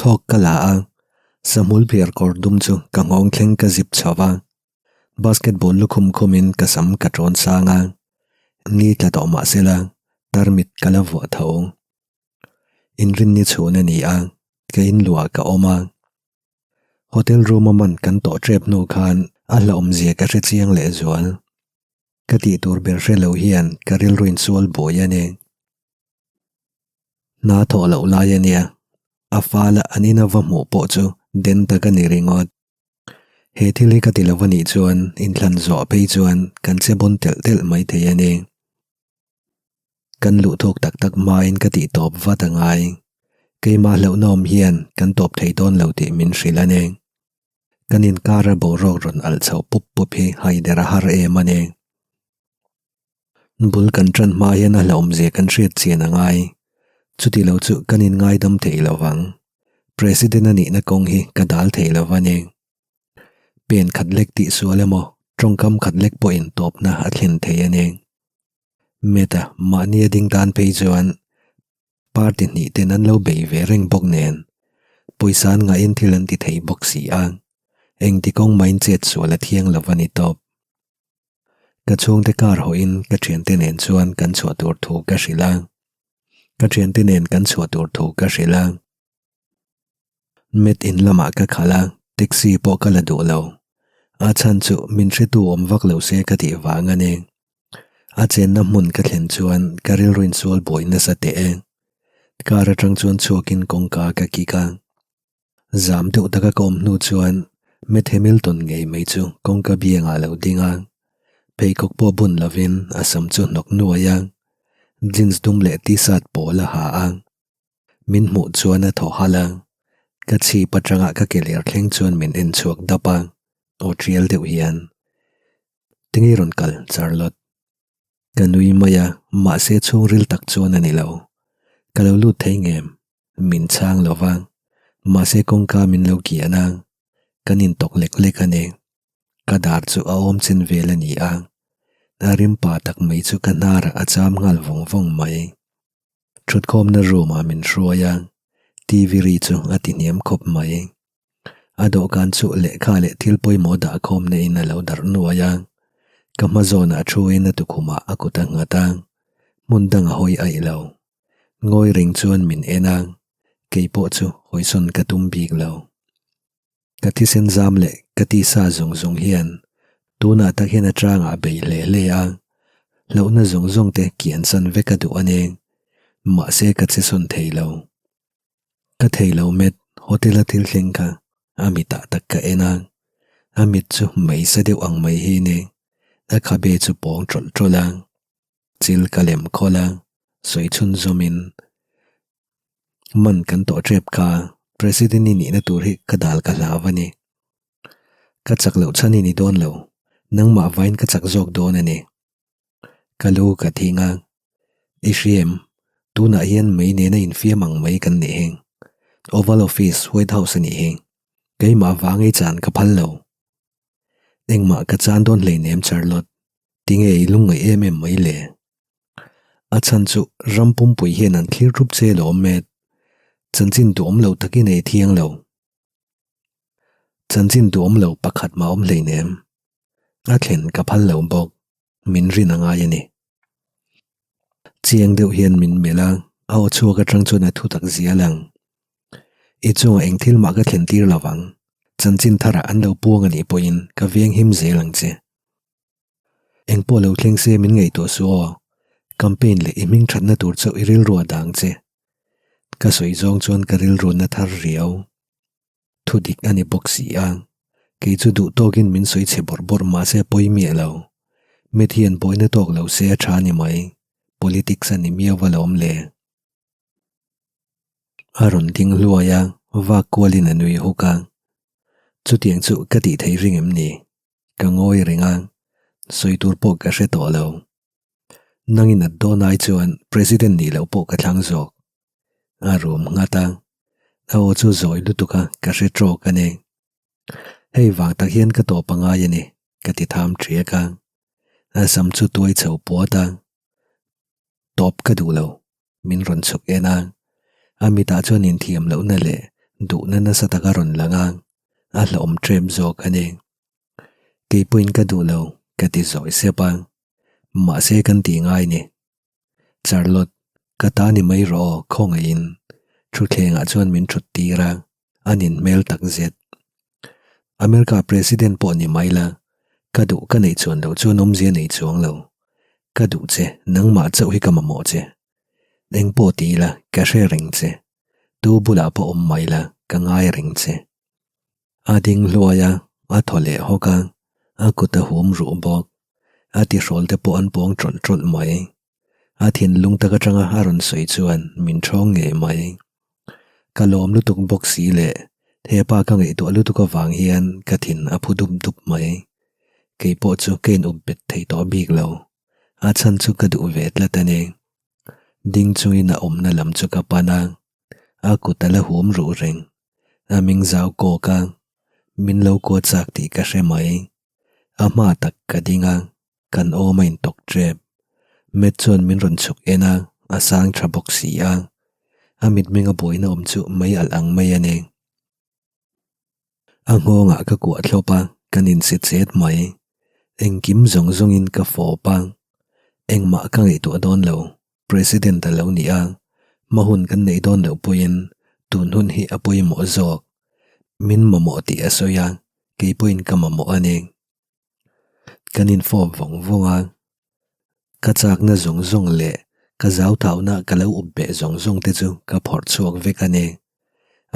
Thawk ka la a, sahmul phiar kawr dum chu ka nghawng thleng ka zip chho va. Basketball lukhum khumin ka sam ka tawn sang a, ni tla tawh mah sela tarmit ka la vuah tho. Inrinni chhun a ni a, ka inluah ka awm a. Hotel room a man kan tawh tep hnu khan a hlauhawmzia ka hre chiang lehzual. Ka tih tur ber hre lo hian ka rilru insual buai a ni. Hna thawh loh lai a nia, a fala an ina va hmuh pawh chu den tak a ni ringawt. He thil hi ka ti lo a nih chuan inthlan zawh phei chuan kan che bawn telh telh mai thei a ni. Kan luh thuk tak tak hmain ka tih tawp vat a ngai. Keimah hlauhnawm hian kan tawp thei dawn lo tih min hrilh a ni. Kan inkara boruak rawn alh chho pup pup hi haider a har em a ni. Bul kan tan hma hian a hlauhawmzia kan hriat chian a ngai. Chuti lo chu kan inngaidam thei lo vang. President a nihna kawng hi ka dal thei lo va ni. Pen khat lek tih sual emaw, tawngkam khat lek pawhin tawpna a thlen thei a ni. Meta mahni a ding tan phei chuan party hnih ten an lo bei ve reng bawk nen pawisa an ngahin thil an ti thei bawk si a, engti kawng mahin chet sual a thiang lo a ni tawp. Ka chhungte kar hawhin ka thiante nen chuan kan chhuah tur thu ka hrilh a, ka thiante nen kan chhuah tur thu ka hrilh a. Met in lamah ka khalh a, taxi pawh ka la duh lo. A chhan chu min hretu awm vak lo se ka tih vang a ni. A chenna hmun ka thlen chuan ka rilru insual buai nasa teh e. Car atang chuan chhuakin kawngka ka kik a. Zam deuh taka ka awm hnu chuan Matt Hamilton ngei mai chu kawngka biangah a lo ding a. Pheikhawk pawh bun lovin a sam chu hnawk nuai a. Jeans dum leh t-shirt pawl a ha a. Min hmuh chuan a thaw halh a, ka chhip atanga ka ke ler thleng chuan min en chhuak dap a, aw tial deuh hian, Tinge rawn kal Charlotte? Ka nui mai a, mahse chhungril tak chuan a ni lo. Ka lo lut thei ngem? Min chhang lo va, mahse kawngka min lo kian a, kan intawk lek lek a ni. Ka dar chu a awm chen vel a ni a, a rim pa tak mai chu ka hnarah a cham nghal vawng vawng mai. Thutkhawmna room ah min hruai a, TV ri chu a ti hniam khawp mai. A dawhkan chu lehkha leh thil pawimawh dah khawmna in a lo darh nuai a, ka hma zawnah thu in a tukhumah a kut a nghat a, hmun dang a hawi aih lo. Ngawi reng chuan min en a, kei pawh chu hawisawn ka tum bik lo. Ka thisen zam leh ka tisa zawng zawng hian tunah tak hian a changah bei hle hle a, hlauhna zawng zawng te kian san vek a duh a ni. Mahse ka che sawn thei lo. Ka thei lo met, hotel a thil thleng kha a mitah tak ka en a, a mit chu mei sa deuh ang mai hi ni, a khabe chu pawng tawlh tawlh a, chil ka lem khawlh a, sawi chhunzawmin Man kan tawh tep kha President i nihna tur hi ka dal ka hlau a ni. Ka chak loh chhan i ni dawn lo, nangmah vain ka chak zawk dawn a ni. Ka lu ka thing a, I hria em? Tunah hian mei nena infiam ang mai kan nih hi. Oval Office, White House a nih hi. Keimah vang ei chan ka phal lo. Engmah ka chan dawn hleinem Charlotte, tinge i lungngaih em em mai le? A chhan chu ram pumpui hian an thlir thup che lo awm e. Chanchin duhawm lo takin ei thiang lo. Chanchin duhawm lo pakhat mah awm hleinem. A thlen ka phal lo bawk. Min rin a ngai a ni. Chiang deuh hian min melh a, a aw chhuak atang chuan a thu tak zial ang. I chungah eng thil mah ka thlen tir lo vang. Chanchin tharah an lo puang a nih pawhin ka veng him zel ang che. Engpawh lo thleng se min ngaihtuah suh aw, campaign leh i hming thatna tur chauh i rilru a dang che. Ka sawi zawng chuan ka rilru na thar riau. Thu dik a ni bawk si a, kei chu duh tawkin min sawi chhe bawrh bawrh mah se pawi miah lo. Mithian buaina tawk lo se a tha ni mai, politics a ni miau a lawm le. A rawn ding hluai a, vak kualin a nui huk a. Chutiang chu ka tih theih ring em ni? Ka ngawi reng a, sawi tur pawh ka hre tawh lo. Nangin at dawn ai chuan President nih loh pawh ka thlang zawk. A rum nghat a, a aw chu zawi lutuk a ka hre tawk a ni. Hei vang tak hian ka tawp a ngai a ni, ka ti tham ṭhiak a. A sam chu tuai chho puat a, tawp ka duh lo, min rawn chhuk en a. A mitah chuan inthiam lohna leh. Duhna nasa tak a rawn lang a, a hlauhawm ṭep zawk a ni. Kei pawhin ka duh lo, ka ti zawi sep a. Mahse kan tih ngai ni. Charlotte, ka ta ni mai rawh aw, khawngaihin. Thutthlengah chuan min thut tir a, a nin hmel tak zet. America President pawh ni mai la, ka duh ka neih chuan loh chuan awmzia nei chuang lo. Ka duh che, nangmah chauh hi ka mamawh che. Eng pawh ti ila, ka hre reng che. Tu bulah pawh awm mai la, ka ngai reng che. A ding hluai a, a thaw leh hawk a, a kut a hum ruh bawk. A tihrawl te pawh an pawng tawlh tawlh mai. A thinlung tak atanga a rawn sawi chuan min thawng ngei mai. Ka lawm lutuk bawk si leh hepa ka ngaihtuah lutuk avang hian ka thin a phu dup dup mai. Kei pawh chu ka in up bet thei tawh bik lo. A chhan chu ka duh ve tlat a ni. Ding chungin a awmna lam chu ka pan a, a kut a la hum ruh reng. A ming zau kawk a, min lo kuat chak tih ka hre mai. A hma tak ka ding a, kan awm a intawk tep. Matt chuan min rawn chhuk en a, a sang tha bawk si a. A mitmeng a buaina awm chu mai alh ang mai a ni. A nghawngah ka kuah thlawp a, kan insi chet mai. Engkim zawng zawngin ka fawp a. Engmah ka ngaihtuah dawn lo, President a lo ni a, hma hun kan neih dawn loh pawhin tun hun hi a pawimawh zawk. Min mamawh tih a sawi a, kei pawhin ka mamawh a ni. Kan infawp vawng vawng a, ka chakna zawng zawng leh ka zauthauna ka lo up beh zawng zawng te chu ka phawrh chhuak vek a ni.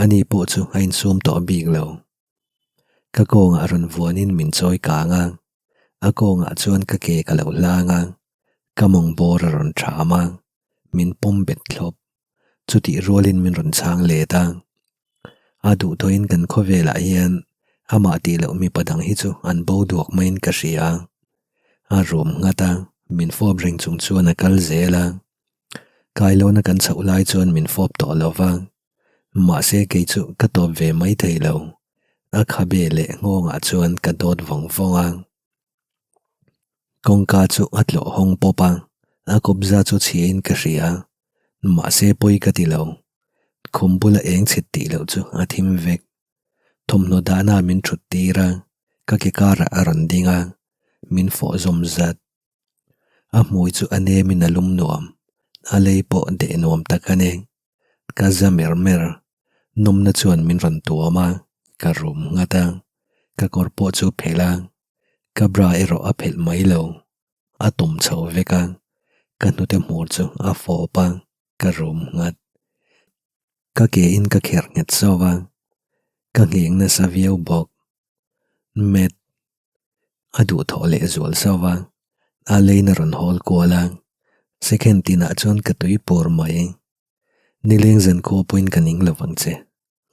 Ani pawh chu a insum tawh bik lo. Ka kawngah rawn vuanin min chawi kang a, a kawngah chuan ka ke ka lo hlang a, ka mawng bawr a rawn ṭham a, min pawm bet thlawp. Chutih rualin min rawn chhang let a. A duhthawhin kan khawvelah hian amah tih loh mipa dang hi chu an bo duak maiin ka hria. A rum nghat a, min fawp reng chung chuan a kal zel a. Kailawna kan chhoh lai chuan min fawp tawh lo va, mahse kei chu ka tawp ve mai thei lo. A khabe leh nghawngah chuan ka dawt vawng vawng a. Kawngka chu a tlawh hawng pawp a, a kawpza chu chhiain ka hria. Mahse pawi ka ti lo. Khum bula eng chhit tih loh chu a thim vek. Thawmhnaw dahna min thut tir a, ka ke karah a rawn ding a, min fawh zawm zat. A hmui chu a nemin a lum nuam, a lei pawh deh nuam tak a ni. Ka za mer mer, nawmna chuan min rawn tuam a, ka rum nghat a, ka kawr pawh chu phelh a, ka bra erawh a phelh mai lo, a tum chho vek a, ka hnute hmur chu a fawp a, ka rum nghat. Ka ke in ka kherh nghet zawk a, ka ngheng nasa viau bawk. Matt. A duhthawh leh zual sauh a, a lane a rawn hawl kual a, second tinah chuan ka tui pur mai. Nileng zan khua pawhin ka ning lo vang che,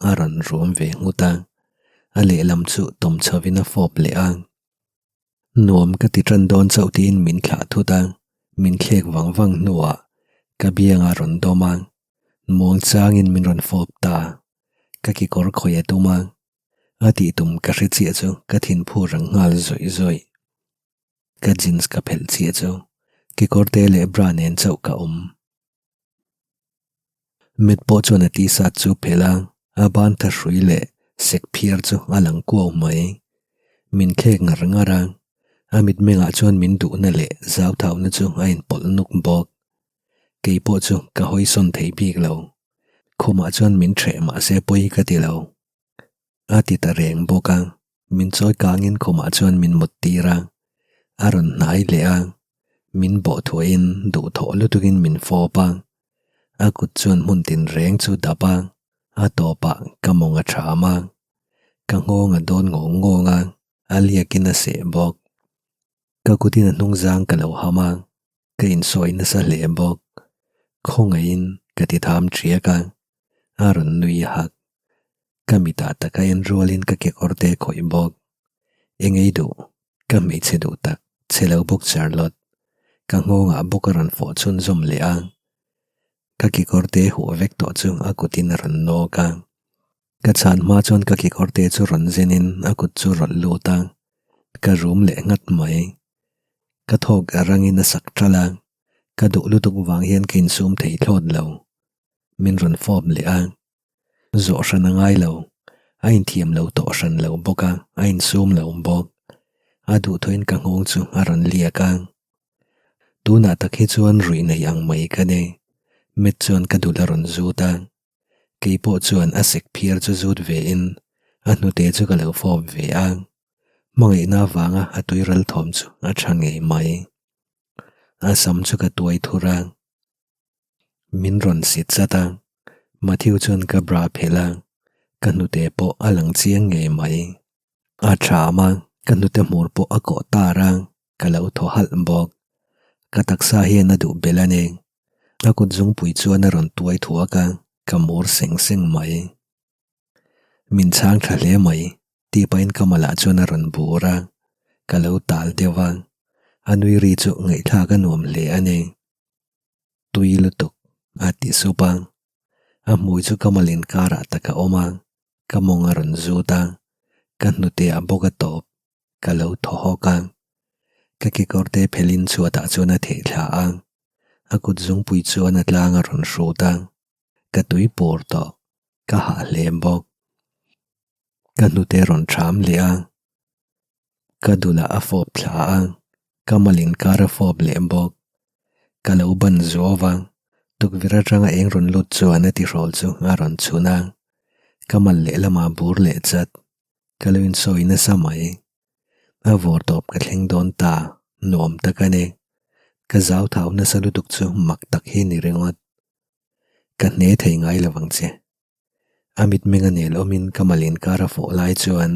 a rawn rum ve nghut a, a lehlam chu tawm chhovin a fawp leh a. Nuam ka ti tan dawn chauh tiin min thlah thut a, min thlek vang vang hnuah ka biangah a rawn dawm a, muang changin min rawn fawp ta, ka kekawr khawih a tum a, A tih tum ka hre chiah chu ka thinphu rang nghal zawih zawih. Ka jeans ka phelh chiah chu kekawrte leh bra nen chauh ka awm. Matt pawh chuan a t-shirt chu phelh a, a ban tha hrui leh sek phiar chu a lang kuau mai. Min thlek ngar ngar a, a mitmengah chuan min duhna leh zauthauna chu a inpawlh nuk bawk. Kei pawh chu ka hawisawn thei bik lo. Khumah chuan min ṭheh mahse pawi ka ti lo. A ti ta reng bawk a, min chawi kangin khumah chuan min mut tir a, a rawn hnai leh a, min bawh thuahin duhthawh lutukin min fawp a, a kut chuan hmun tin reng chu dap a, a tawpah ka mawng a ṭham a, ka nghawng a dawn ngawng ngawng a, a liakin a seh bawk. Ka kutin a hnungzang ka lo ham a, ka insawi nasa hle bawk. Khawngaihin ka ti tham ṭhiak a, a rawn nui hak. Ka mitah taka en rualin ka kekawr te khawih bawk. Engei duh, ka hmeichhe duh tak, chhe lo bawk Charlotte. Ka nghawngah bawk a rawn fawh chhunzawm leh a. Ka kekawr te huh vek tawh chu a kutin a rawn nawk a. Ka chhan hma chuan ka kekawr te chu rawn zenin a kut chu rawlh lut a. Ka rum leh nghat mai. Ka thawk a rangin a sak ṭalh a. Ka duh lutuk vang hian ka insum thei thlawt lo. Min rawn fawp leh a. Zawh hran a ngai lo. A inthiam lo tawh hran lo bawk a, a insum lo bawk. A duhthawhin ka nghawng chu a rawn liak a. Tunah tak hi chuan ruih nei ang mai ka ni. Met chuan ka dul a rawn zut a. Kei pawh chuan a sek phiar chu zut ve in a hnute chu ka lo fawp ve a. Hmangaihna avanga a tuiral thawm chu a tha ngei mai. A sam chu ka tuai thur a. Min rawn sit zat a, Matthew chuan ka bra phelh a, ka hnute pawh a lang chiang ngei mai. A ṭham a, ka hnute hmur pawh a kawh tar a, ka lo thaw halh bawk. Ka taksa hian a duh belh a ni. A kut zungpui chuan a rawn tuai thuak a, ka mur seng seng mai. Min chhang tha hle mai, tih pahin ka malah chuan a rawn bur a, ka lo tal deuh a. A nui ri chu ngaihthlak a nuam hle a ni. Tui lutuk, a ti sup a. A hmui chu ka mal inkarah tak a awm a, ka mawng a rawn zut a, ka hnute a bawk a tawp, ka lo thaw hawk a. Ka kekawrte phelhin chhuatah chuan a theh thla a, a kut zungpui chuan a tlang a rawn hrut a, ka tui pur tawh, ka hah hle bawk. Ka hnute rawn ṭham leh a. Ka dulah a fawp thla a, ka mal inkar a fawp leh bawk. Ka lo ban zuau a, tukverh atanga eng rawn lut chuan a tihrawl chu a rawn chhun a, ka mal lehlamah bur leh chat. Ka lo insawi nasa mai. A vawr tawp ka thleng dawn ta, nuam tak a ni. Ka zau thau nasa lutuk chu mak tak hi ni ringawt. Ka hne thei ngai lo ang che. A mitmeng a nel awmin ka mal inkar a fawh lai chuan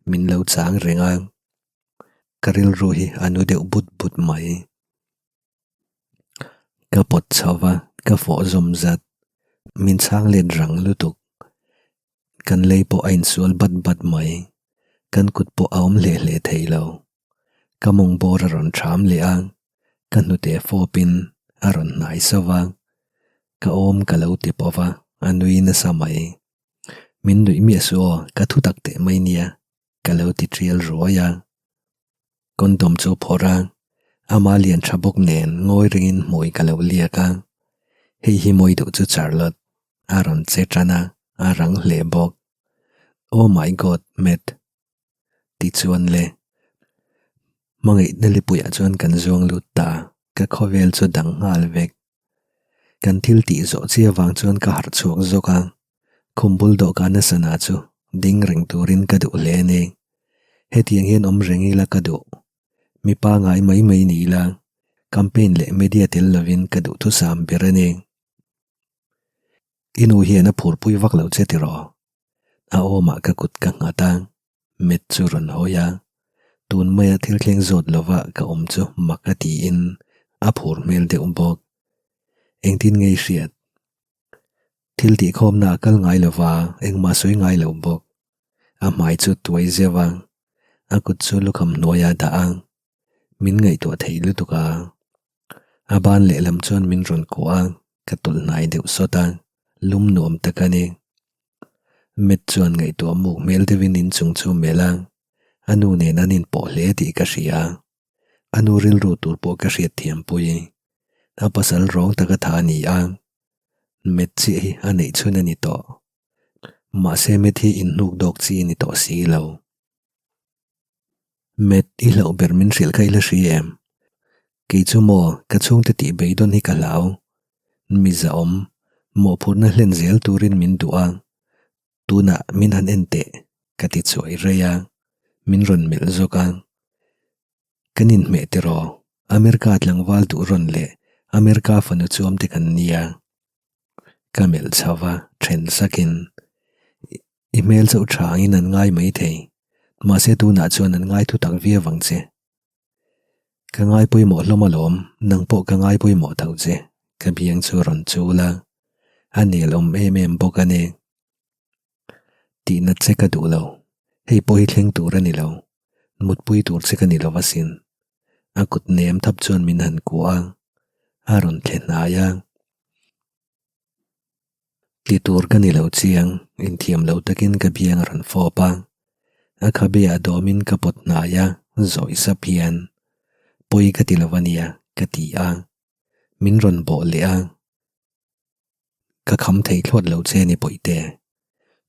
min lo chang reng a, ka rilru hi a nu deuh but but mai. Ka pawt chho va, ka fawh zawm zat. Min chhang let rang lutuk. Kan lei pawh a insual bat bat mai. Kan kut pawh a awm hle hle thei lo. Ka mawng bawr a rawn ṭham leh a, ka hnute fawpin a rawn hnai sauh a, ka awm ka lo ti pawh va, a nui nasa mai. Min nuih miah suh aw, ka thu tak teh mai nia, ka lo ti ṭial ruai a. Condom chu phawrh a, ama lian ṭha bawk nen ngawi ringin hmui ka lo liak a, hei hi mawi duh chu Charlotte a rawn che ṭan a, a rang hle bawk. Oh my God, Matt! Tichuan le, hmangaihna lipuiah chuan kan zuang lut ta, ka khawvel chu dang nghal vek. Kan thil tih zawh chi avang chuan ka harh chhuak zawk a, khum bul dawhkana sana chu ding reng turin ka duh hle a ni. Hetiang hian awm reng ila ka duh. Mipa ngai mai mai ni ila, campaign leh media tel lovin ka duhthusam ber a ni. I nu hian a phurpui vak lo che tiraw? A awmah ka kut ka nghat a, met chu rawn hawi a, tun maia thil thleng zawt lova ka awm chu mak a tiin a phur hmel deuh bawk. Engtin nge i hriat? Thil tihkhawmna a kal ngai lova, engmah sawi ngai lo bawk. A hmai chu tuai zeuh a, a kut chu lukham hnuaiah a dah a, min ngaihtuah thei lutuk a. A ban lehlam chuan min rawn kuah a, ka tawlh hnai deuh sawt a, lum nuam tak a ni. Matt chuan ngaihtuah muk hmel deuhin inchung chu melh a, a nu nen an inpawh hle tih ka hria. A nu rilru tur pawh ka hriat thiampui. A pasal rawng taka tha a ni a, Matt chiah hi a neih chhun a ni tawh. Mahse Matt hi inhnuk dawk chi a ni tawh si lo. Matt, i hlauh ber min hrilh kha i la hri em? Kei chu maw, ka chhungte tih beidawn hi ka hlau. Mi zahawm, mawhphurhna hlen zel turin min duh a, tunah min han en teh, ka ti chuai rei a, min rawn melh zawk a. Kan inhmeh tiraw, America tlangval duh rawn leh America fanu chuam te kan nia. Ka melh chho va, then sakin, I hmel chauh tha angin an ngai mai thei, mahse tunah chuan an ngai thu tak viau ang che. Ka ngai pawimawh hlawm alawm, nang pawh ka ngai pawimawh tho che, ka biang chu a rawn chul a, a nel awm em em bawk a ni. Tihna che ka duh lo, hei pawh hi thleng tur a ni lo, mutpui tur che ka ni lo asin. A kut nem thap chuan min han kuah a, a rawn thle hnai a. Ti tur ka ni lo chiang, inthiam lo takin ka biang a rawn fawp a. A khabe ah dawmin ka pawt hnai a, zawih sap hian, Pawi ka ti lo a nia, ka ti a. Min rawn bawh leh a. Ka kham thei thlawt lo che ni Bawihte.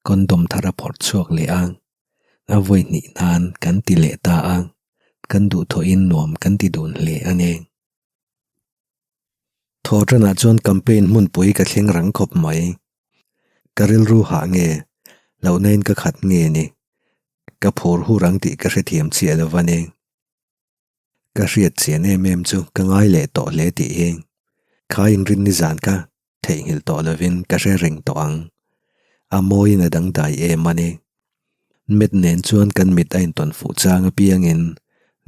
Condom thar a phawrh chhuak leh a, a vawi hnih nan kan ti leh ta a, kan duhthawhin nuam kan ti dun hle a ni. Thawhṭanah chuan campaign hmunpui ka thleng rang khawp mai. Ka rilru hah nge, lohnain ka khat nge ni? Ka phur hur ang tih ka hrethiam chiah lo va ni. Ka hriat chian em em chu ka ngai leh tawh hle tih hi kha inrin nizan kha theihnghilh tawh lovin ka hre reng tawh ang. A mawiin a dangdai em a ni. Met nen chuan kan mit a intawn fuh chang apiangin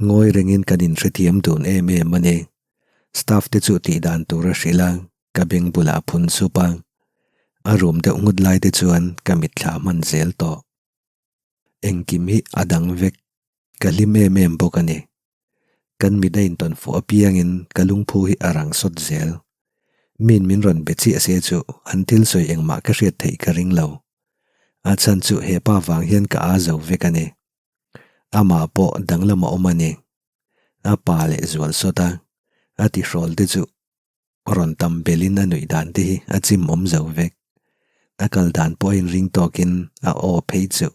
ngawi rengin kan inhrethiam dun em em a ni. Staff te chu tih dan tur a hrilh a, ka beng bulah a phun sup a. A rum deuh nghut lai te chuan ka mitthla hman zel tawh. Engkim hi a dang vek. Ka hlim em em bawk a ni. Kan mit a intawn fuh apiangin ka lungphu hi a rang sawt zel. Min min rawn be chiah se chu an thil sawi engmah ka hriat theih ka ring lo. A chhan chu he pa vang hian ka aa zo vek a ni. Amah pawh danglam a awm a ni. A pa leh zual sawt a, a tihrawl te chu Rawn tam belin a nuih dan te hi a chim awm zo vek. A kal dan pawh a inring tawkin a aw phei chu.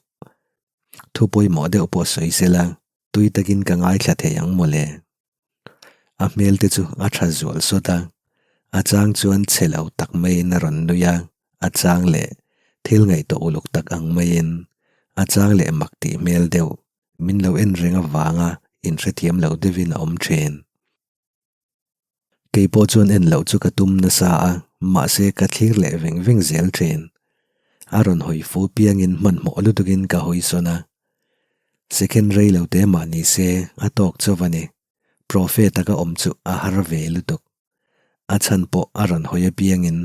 Thu pawimawh deuh pawh sawi sela tui takin ka ngaithla thei ang mawle. A hmel te chu a tha zual sawt a, a chang chuan chhe lo tak maiin a rawn nui a, a chang leh thil ngaihtuah uluk tak ang maiin a chang leh mak tih hmel deuh min lo en reng avanga inhrethiam lo deuhin a awm thin. Kei pawh chuan en loh chu ka tum nasa a, mahse ka thlir leh veng veng zel thin. A rawn hawi fu piangin hmanhmawh lutukin ka hawi sawn a. Second rei lo te mah ni se a tawk chauh a ni. Profe taka awm chu a har ve lutuk. A chhan pawh a rawn hawi apiangin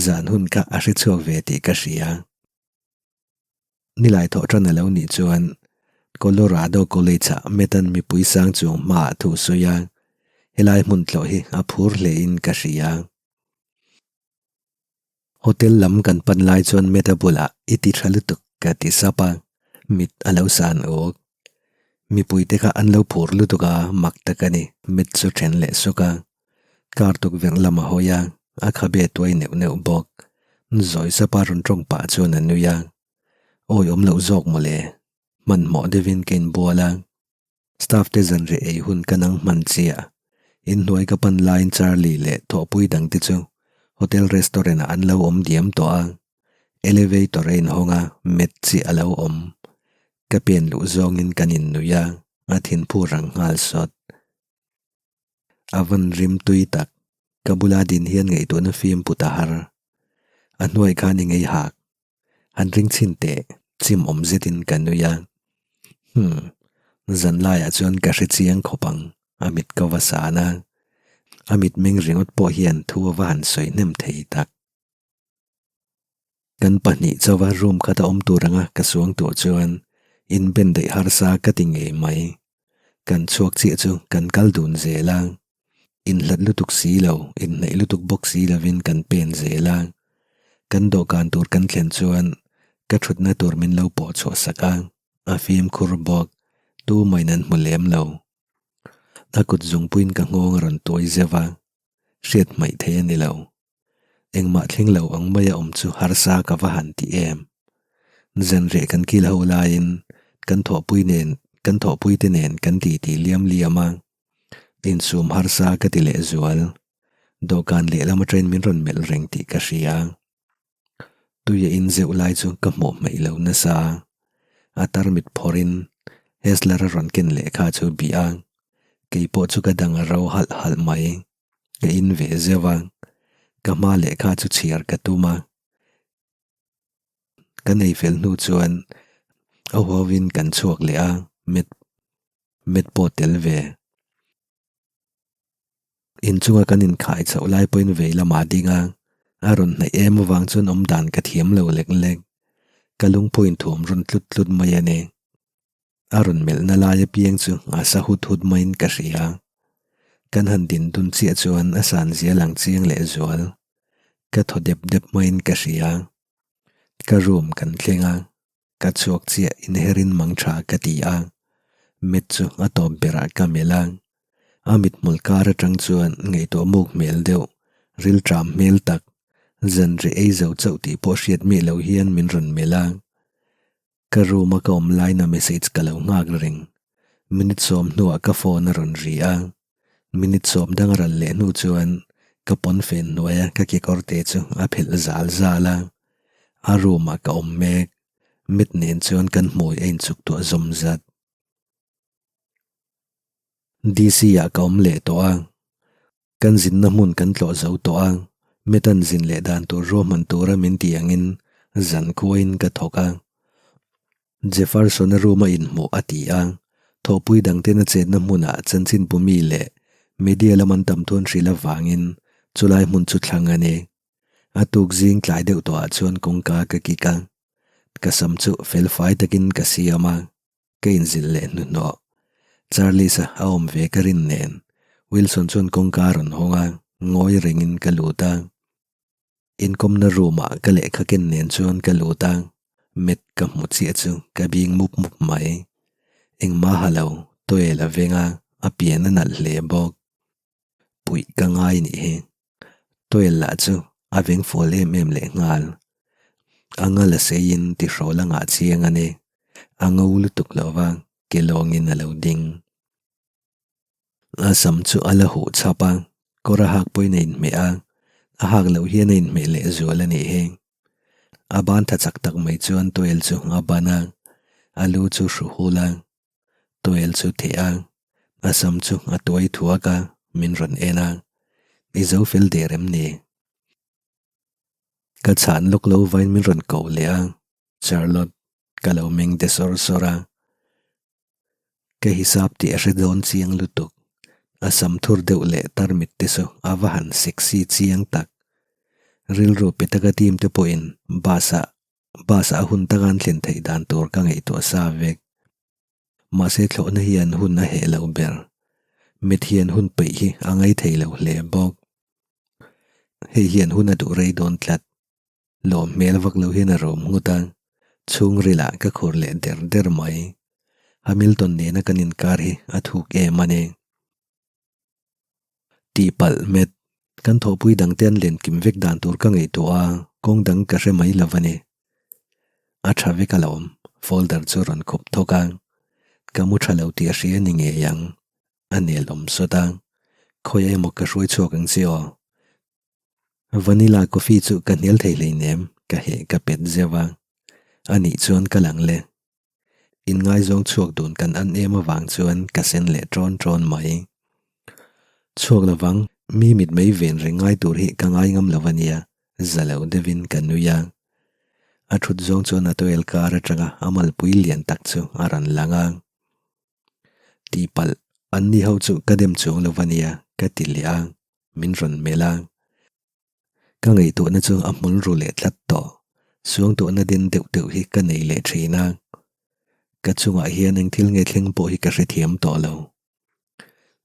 zan hun kha a hre chhuak ve tih ka hria. Nilai thawh tan a lo nih chuan Colorado College-ah Metan mipui sang chuang hmaah thu sawi a, helai hmun tlawh hi a phur hlein ka hria. Hotel lam kan pan lai chuan Meta bulah i ti tha lutuk ka ti sap a, mit a lo san awk. Mipuite kha an lo phur lutuk a, mak tak a ni, Met chu then leh suk a. Car tukverh lam a hawi a, a khabe tuai neuh neuh bawk. Zawi sapa rawn tawng pah chuan a nui a. Awi awm loh zawk mawle. Hmanhmawh deuhin ka inbual a. Staff te zanriah ei hun ka nang hman chiah. Inhnuai ka pan laiin Charlie leh thawhpui dangte chu hotel restaurant ah an lo awm diam tawh a. Elevator a inhawng a, met chiah a lo awm. Ka pen luh zawngin kan innui a, a thinphu rang nghal sawt. A van rim tui tak, ka bula din hian ngaihtuahna fim put a har. A hnuai khan i ngei hak. Han ring chhin teh, chim awm zetin ka nui a. Hmm, zan laiah chuan ka hre chiang khawp ang, a mit ka va san a. A mitmeng ringawt pawh hian thu a va han sawi hnem thei tak. Kan pahnih chauha room khat a awm tur anga ka suang tuah chuan inben daih harsa ka ti ngei mai. Kan chhuak chiah chu kan kal dun zel a, inhlat lutuk si lo, inhnaih lutuk bawk si lovin kan pen zel a. Kan dawhkan tur kan thlen chuan ka thutna tur min lo pawh chhuah sak a, a fimkhur bawk, tumahin an hmu lem lo. A kut zungpuiin ka nghawng a rawn tuai zeuh a, hriat hmaih thei a ni lo. Engmah thleng lo ang maia awm chu harsa ka va han ti em. Zanriah kan kil ho laiin kan thawhpui nen kan thawhpui te nen kan ti ti liam liam a. Insum harsa ka ti leh zual. Dawhkan lehlam atangin min rawn melh reng tih ka hria. Tui a in zeuh lai chu ka hmuh hmaih lo nasa. A tarmit phawrhin Hessler a rawn ken lehkha chu bih a, keipawh chu ka dang a ro halh halh mai. Ka in ve zeuh a, ka hma lehkha chu chhiar ka tum a. Ka nei fel hnu chuan a huauin kan chhuak leh a, met met pawh tel ve. Inchunga kan inkhai chhoh lai pawhin vei lamah a ding a, a rawn hnaih em avang chuan awm dan ka thiam lo lek lek. Ka lungphu inthuam rawn tlut tlut mai a ni. A rawn melhna lai apiang chu a sa hut hut maiin ka hria. Kan han din dun chiah chuan a san zia lang chiang leh zual. Ka thaw dep dep maiin ka hria. Ka room kan thleng a, ka chhuak chiah inherin mang tha ka ti a. Met chu a tawp berah ka melh a. A mithmul kar atang chuan ngaihtuah muk hmel deuh, rilṭam hmel tak, zanriah ei zo chauh tih pawh hriat miah lo hian min rawn melh a. Ka room a ka awm laiin a message ka lo nghak reng. Minute sawm hnuah ka phone a rawn ri a. Minute sawm dang a ral leh hnu chuan ka pawnfen hnuaia ka kekawr te chu a phelh zal zal a. A room ah ka awm mek. Mit nen chuan kan hmui a inchuk tuah zawm zat. DC ah ka awm leh tawh a. Kan zinna hmun kan tlawh zo tawh a, Metan zin leh dan tur ruahman tura min tih angin zan khuain ka thawk a. Jefferson-a room a inhmuh a ti a, thawhpui dangten a chetna hmunah chanchin pumi leh media lam an tam thun hrilh avangin chulai hmun chu thlang a ni. A tuk zing tlai deuh tawhah chuan kawngka ka kik a, ka sam chu felfai takin ka siam a. Ka inzilh leh hnuhnawh. Charles-a a awm ve ka rin nen Wilson chuan kawngka a rawn hawng a, ngawi rengin ka lut a. Inkawmna room-ah ka lehkha ken nen chuan ka lut a, Matt ka hmu chiah chu ka bing mup mup mai. Engmah ha lo, tawel a veng a, a pian a nalh hle bawk. Puih ka ngai nih hi. Tawel lah chu a veng fual em em leh nghal. A ngal a seiin tihrawl a ngah chiang a ni. A ngo lutuk lo va, ke lawngin a lo ding. A sam chu a la huh chhap a, kawr a hak pawhin a inhmeh a, a hak loh hian a inhmeh leh zual a nih hi. A ban tha chak tak mai chuan tawel chu a ban a, a lu chu hru hul a. Tawel chu theh a, a sam chu a tuai thuak a, min rawn en a, I zo fel der em ni? Ka chhan lawk lo vain min rawn ko leh a, Charlotte, ka lo meng de sawr sawr a. Ka hisap tih a hre dawn chiang lutuk, a sam thur deuh leh tarmit te chu a va han sexy chiang tak. Rilru pe taka team te pawhin bus ah Bus ah hun taka an thlen theih dan tur ka ngaihtuah sa vek. Mahse thlawhna hian hun a heh lo ber. Mit hian hun peih hi a ngai thei lo hle bawk. Hei hian hun a duh rei dawn tlat. Lawm hmel vak lo hian a rawm nghut a, chhungrilah ka khur leh der der mai. Hamilton nena kan inkar hi a thuk em a ni. Tihpalh met, kan thawhpui dangte an len kim vek dan tur ka ngaihtuah a, kawng dang ka hre mai lo a ni. A tha vek alawm, folder chu rawn khup thawk a, ka mu tha lo tih a hria ni ngei ang, a nel awm sawt a, khawiah emaw ka hruai chhuak ang che aw. Vanilla coffee chu ka hnial thei hleinem, ka heh ka pet zeuh a, anih chuan ka lang le. Inngaizawng chhuak dun kan an em avang chuan ka sen leh ṭawn ṭawn mai. Chhuak lovang, mi mit mei ven reng ngai tur hi ka ngai ngam lo a nia, za lo deuhin ka nui a. A ṭhut zawng chuan a tawel kar aṭanga a malpui lian tak chu a rawn lang a. Tihpalh, anni ho chu ka dem chuang lo a nia, ka ti leh a, min rawn melh a. Ka ngaihtuahna chu a hmul ru leh tlat tawh. Suangtuahna den deuh deuh hi ka nei leh thin a. Ka chungah hian eng thil nge thleng pawh hi ka hrethiam tawh lo.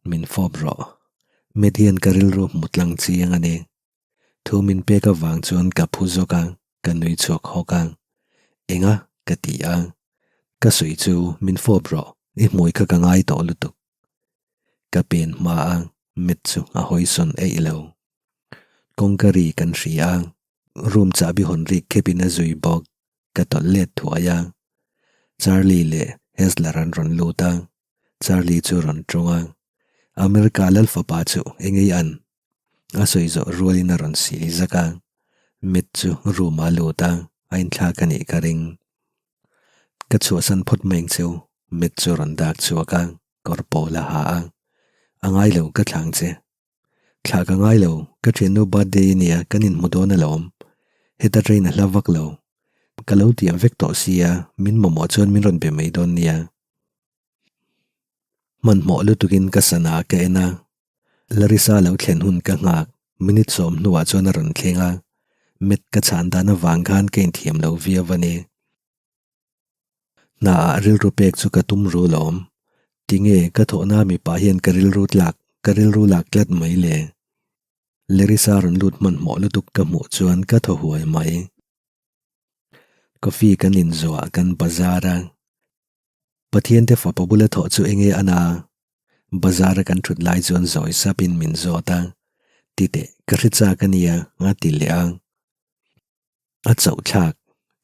Min fawp rawh. Met hian ka rilru hmu tlang chiang a ni. Thu min pek avang chuan ka phu zawk a, ka nui chhuak hawk a. Enga? ka ti a. Ka sawi chu min fawp rawh, i hmui kha ka ngai tawh lutuk. Ka pen hma a, met chu a hawi sawn eih lo. Kawngka ri kan hria a, room chahbi hawn rik khepin a zui bawk, ka tawlh let thuai a. Charlie leh Hessler an rawn lut a, Charlie chu rawn tawng a, America lal fapa chu engei an? A sawi zawh rualin a rawn sil zak a, Matt chu room ah a lut a, a inthlak a nih ka ring. Ka chhuahsan phawt mai ang cheu, Matt chu rawn dak chhuak a, kawr pawl a ha a, A ngai lo ka thlang che. Thlah ka ngai lo, ka thiannu birthday i nia kan inhmu dawn alawm. Heta train a hla vak lo. Ka lo tiam vek tawh sia, min mamawh chuan min rawn be mai dawn nia. Hmanhmawh lutukin ka sana ka en a, Larissa lo thlen hun ka nghak, minute sawm hnuah chuan a rawn thleng a, met ka chhan dan avang khan ka inthiam lo viau a ni. Hna ah rilru pek chu ka tum ru lawm. Tinge ka thawhna mipa hian ka rilru tlak, ka rilru lak tlat mai le. Larissa rawn lut hmanhmawh lutuk ka hmuh chuan ka thaw huai mai. Coffee kan inzuah kan bazar a. Pathian te fapa bula thawh chu enge a na? Bazar a kan thut lai chuan zawi sapin min zawt a. Titeh, ka hre chak a nia, a ti leh a. A chauh thlak,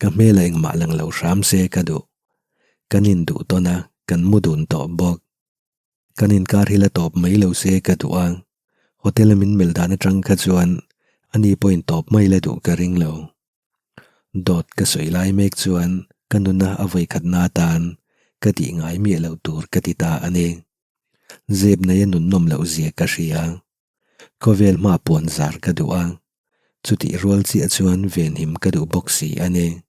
ka hmel a engmah lang lo hram se ka duh. Kan induh tawn a, kan mu dun tawh bawk. Kan inkar hi la tawp mai lo se ka duh a, hotel a min melh dan atang kha chuan ani pawhin tawp mai la duh ka ring lo. Dawt ka sawi lai mek chuan ka nuna a vawikhatna atan ka tih ngai miah loh tur ka ti ta a ni. Zep nei a nunnawm loh zia ka hria. Khawvel hma puan zar ka duh a, chutih rual chiah chuan venhim ka duh bawk si a ni.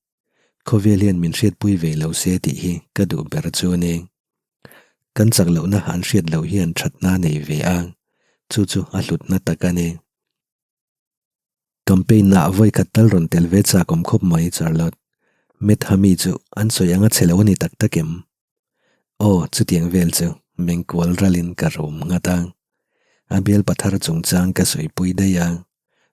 Khawvel hian min hriatpui ve lo se tih hi ka duh ber chu a ni. Kan chak lohna an hriat loh hian thatna a nei ve a, chu chu a hlutna tak a ni. Campaign ah vawi khat tal rawn tel ve chak awm khawp mai Charlotte. Matt Hami chu an sawi anga chhe lo a ni tak tak em? Aw, chutiang vel chu mengkual ralin ka rum nghat a. A bial pathar chungchang ka sawipui daih a,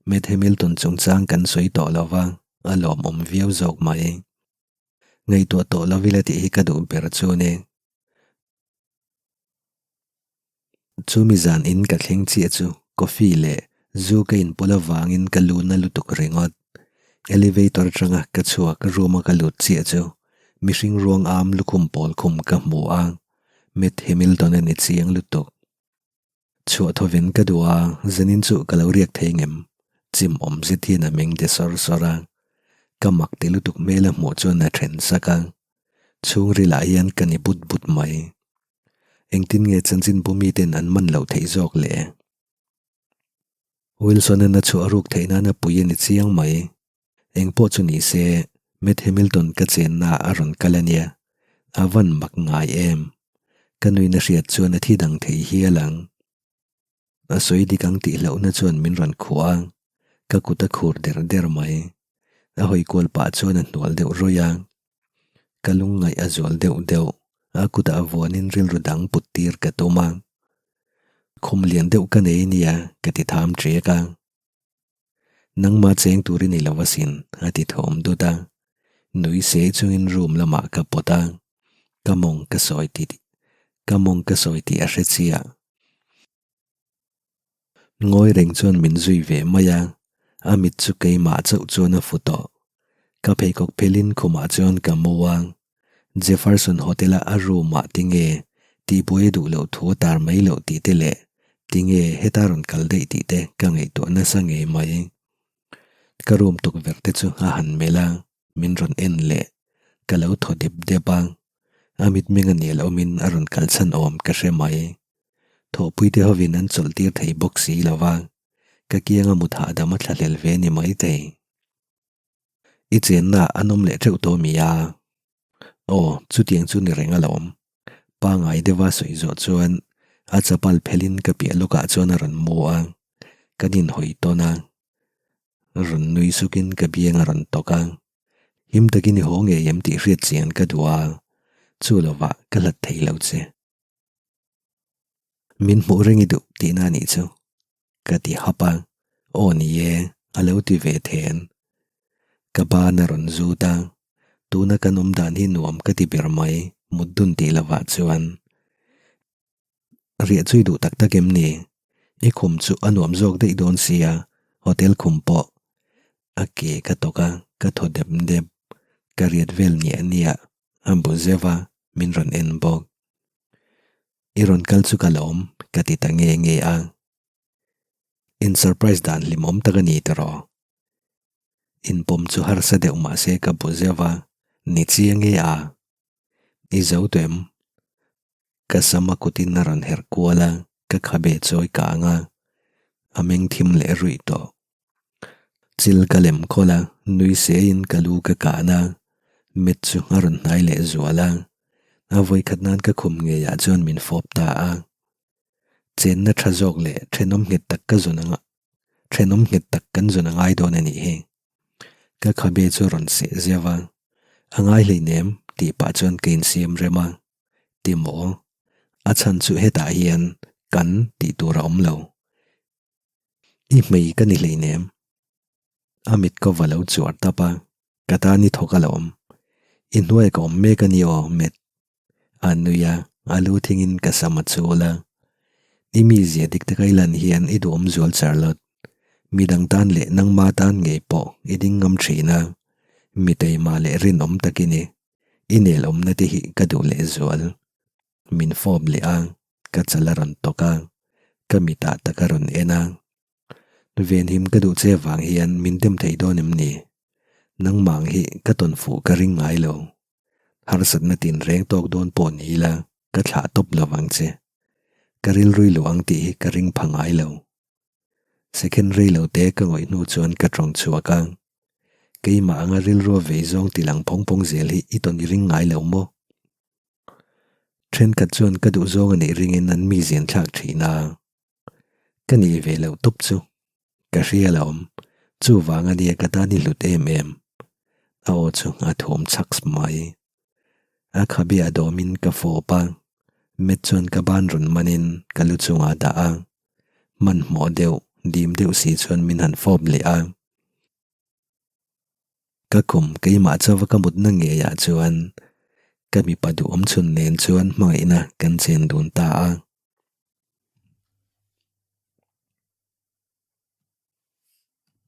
Matt Hamilton chungchang kan sawi tawh lo va, a lawmawm viau zawk mai. Ngaihtuah tawh lo ila tih hi ka duh ber chu a ni. Chumi zan in ka thleng chiah chu coffee leh zu ka inpawlh avangin ka lu na lutuk ringawt. Elevator atanga ka chhuak room a ka lut chiah chu mihring ruang am lukhum pawl khum ka hmu a, Matt Hamilton a ni chiang lutuk. Chhuah thawven ka duh a, zanin chu ka lo riak thei ngem? Chim awm zet hian a meng de sawr sawr a, ka mak ti lutuk hmel a hmuh chuan a then sak a. Chhungrilah hian ka ni but but mai. Engtin nge chanchin bu miten an man loh theih zawk le? Wilson-a'n a chhuah ruk theih nan a pui a ni chiang mai. Eng pawh chu ni se, Matt Hamilton ka chenna a rawn kal a nia. A van mak ngai em? Ka nuina hriat chuan a thi dang thei hial ang. A sawi dik ang tih hlauhna chuan min rawn khuah a, ka kut a khur der der mai. A hawi kual pah chuan a hnual deuh rawih a. Ka lungngaih a zual deuh deuh, a kutah vuanin rilru dang put tir ka tum a. Khum lian deuh ka nei nia ka ti tham ṭek a. Nangmah cheng tur i ni lo asin a ti thawm dut a. Nui se chungin room lamah ka pawt a, ka mawng ka sawi ti ka mawng ka sawi tih a hre chiah. Ngawi reng chuan min zui ve mai a, a mit chu keimah chauh chuan a fu tawh. Ka pheikhawk phelin khumah chuan ka mu a, Jefferson Hotel-a a room-ah tinge tihbuai a duh loh thu a tar mai loh tih te leh tinge heta rawn kal daih tih te ka ngaihtuah nasa ngei mai. Ka room tukverh te chu a han melh a, min rawn en leh ka lo thaw dep dep a, a mitmeng a nel awmin a rawn kal chhan awm ka hre mai. Thawhpuite hovin an chawlh tir thei bawk si lo va, ka kianga mut hahdam a thlahlel ve ni maithei. I chenna an awm leh teuh tawh mi a? Aw, chutiang chu ni reng alawm. Pangai deuha sawi zawh chuan a chapal phelin ka piah lawkah chuan a rawn mu a, kan inhawi tawn a. Rawn nui sukin ka biang a rawn tawk a. Him takin i haw ngei em tih hriat chian ka duh a, chu lovah ka hlat thei lo che. Min hmuh reng i duh tihna a nih chu, ka ti hap a, aw ni e, a lo ti ve then. Ka ban a rawn zut a, tuna kan awm dan hi nuam ka ti ber mai, mut dun tih lovah chuan. Riah chu i duh tak tak em ni? I khum chu a nuam zawk daih dawn sia, hotel khum pawh. A ke ka tawk a, ka thaw dep dep, ka riat vel niah niah. A bu zeuh a, min rawn en bawk. I rawn kal chu ka lawm, ka ti ta nge nge a. In surprise dan hlimawm tak a ni tawh. Inpawm chu harsa deuh mah se ka bu zeuh a, ni chiang e a. I zo tawh em? Ka sam a kutin a rawn herh kual a, ka khabe chawi kang a, a meng thim leh ruih tawh. Chil ka lem khawl a, nui seiin ka lu ka kan a, mit chu a rawn hnai leh zual a, a vawikhat nan ka khum ngeiah chuan min fawp ta a. Chenna tha zawk leh thenawm nghet tak ka zawn anga thenawm nghet tak kan zawn a ngai dawn a nih hi. Ka khabe chu a rawn seh zeuh a, a ngai hleinem tih pah chuan ka insiam rem a. Ti maw? A chhan chu hetah hian kan tih tur a awm lo. I hmei ka ni hleinem. A mit ka va lo chuar tap a, ka tan i thawk alawm. I hnuai ka awm mek a ni aw, Matt. A nui a, a lu thingin ka sam a chul a. I mizia dik taka i lan hian i duhawm zual Charlotte. Midang tan leh nangma tan ngei pawh i ding ngam thin a. Mi teima leh rinawm tak i ni. I nel awmna te hi ka duh lehzual. Min fawp leh a, ka chal a rawn tawk a, ka mitah tak a rawn en a. Venhim ka duh che vang hian min dem thei dawn em ni? Nangmang hi ka tawn fuh ka ring ngai lo. Harsatna tinreng tawk dawn pawh ni ila ka thlah tawp lo vang che. Ka rilrui lo ang tih hi ka ring pha ngai lo. Second rei lo te ka ngawih hnu chuan ka tawng chhuak a. Keimah anga rilrua vei zawng ti lang phawng phawng zel hi i tawn i ring ngai lo maw? Thenkhat chuan ka duh zawng a neih ringin an mi zian thlak thin a. Ka nih ve loh tawp chu. Ka hria la awm. Chuvang a nia ka tan i hlut em em. A aw chu a thawm chhak mai. A khabe a dawmin ka fawp a. Met chuan ka ban rawn manin ka lu chungah a dah a. Hmanhmawh deuh, dim deuh si chuan min han fawp leh a. Ka kum keimah chauva ka mutna ngeiah chuan ka mipa duhawm chhun nen chuan hmangaihna kan chen dun ta a.